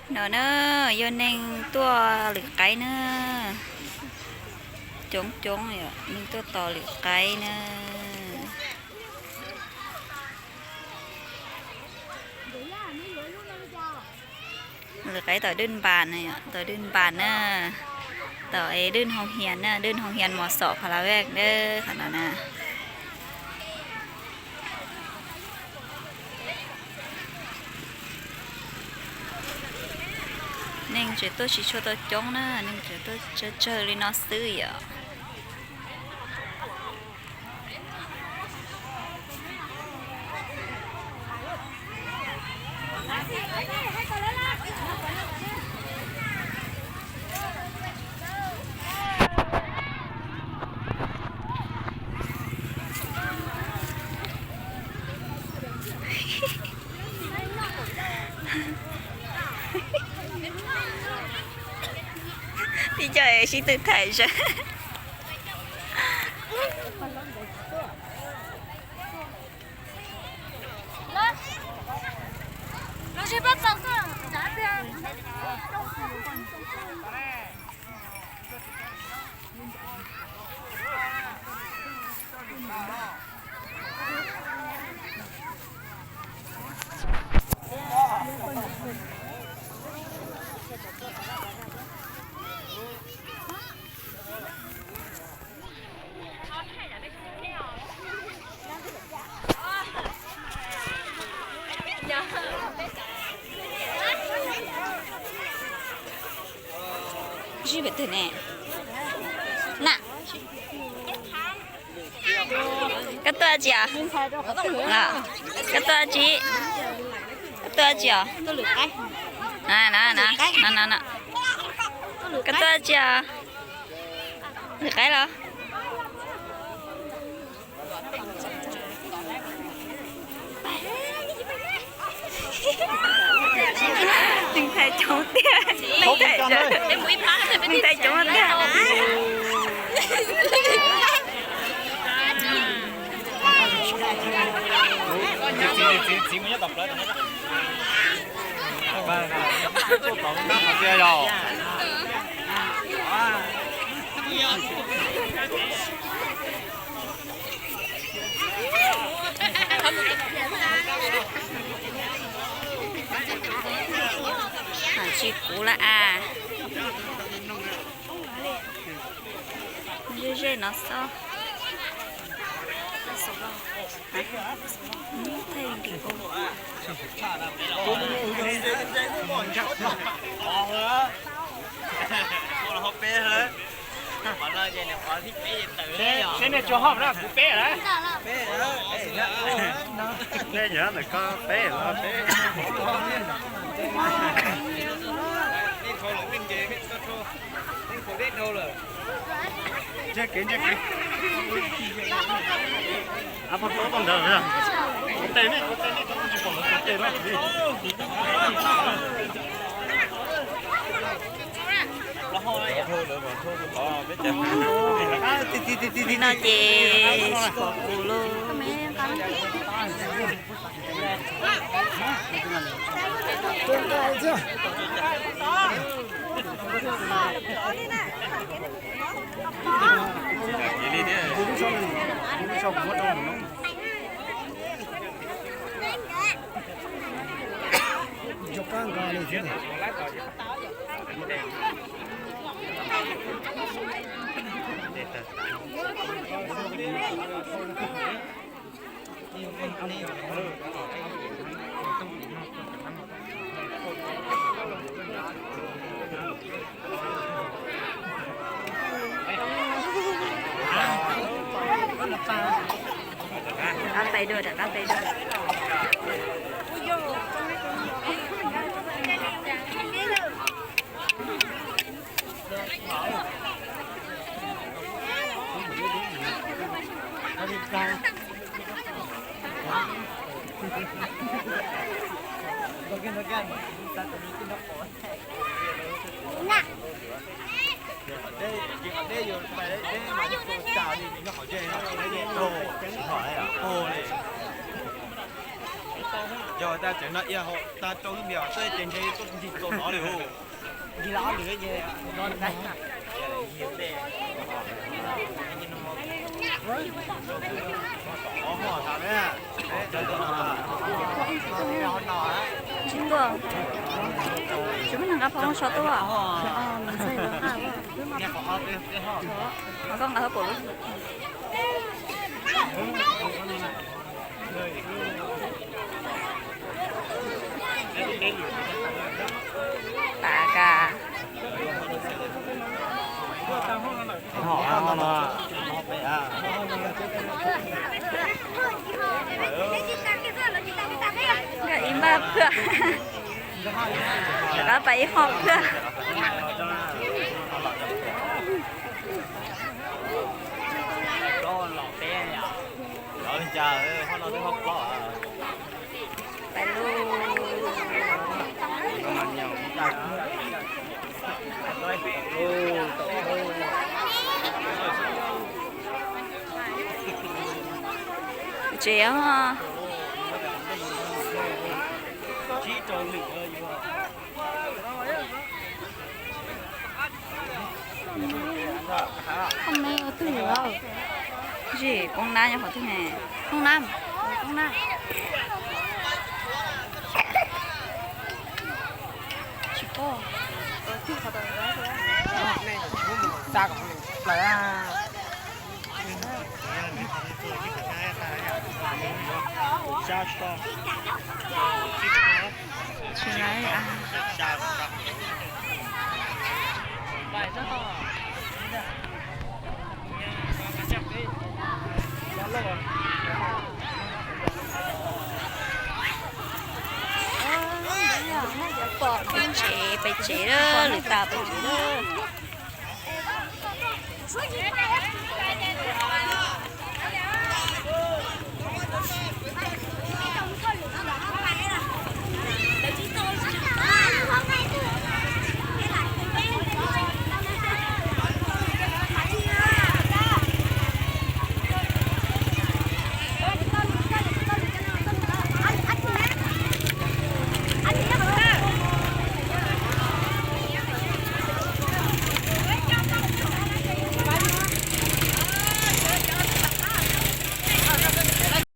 No na, yog neeg tuaj lwm qaib na, coob coob yom, neeg tuaj tos lwm qaib na. Lwm qaib tos dwj npas na, tos dwj npas na, tos es dwj hoo hias na, dwj hoo hias mos xom pha la vej na, qhov no na. Neeg tseem tuaj tsis tshua tau coob na, neeg tseem tuaj tsawg tsawg li no xwb yom. Ib co sib tw tham zog. Zij pem twg ne? Na, koj tuaj tsi os? Koj tuaj tsi? Koj tuaj tsi os? Na, na, na, na, na. Koj tuaj tsi os? Lwm qaib los? Neeg thaij coob tiag, neeg thaij coob tiag. Tsis kuv lawm as. Ze ze no xwb. Seb nej tso hom na, kuv peb lawm. Nej nyob ntawm ko peb los peb. Ntsiag kev, ntsiag kev. Ab, poj tub tuaj ntawd, tes nej, tes nej, tsis pom lawv tes no. Nim no ces tsis pom kuv lauj. Rov qab peb dua, rov qab peb dua. Yog tas tseem no ia hauv tas rau lub npias xwb ces ntshe tuaj ncig txaus no li. Ncig los ob lwm ces no. Tsis tuaj, tsis muaj neeg nqa phom so tuaj. Koj nqa hauv paus lub. Tav kas. Ib npaj phwj, rov qab pais ib hom phwj. Pais lauj. Tsev os. Qhov me twg lawm? Tsis poob nab nyob qhov twg ne? Poob nab, poob nab. Tsis paub. Twg qhov tau. Xa kom plaws. Tsis laiv. Pem tsev, pem tsev lawm, lwm tus pem tsev lawm.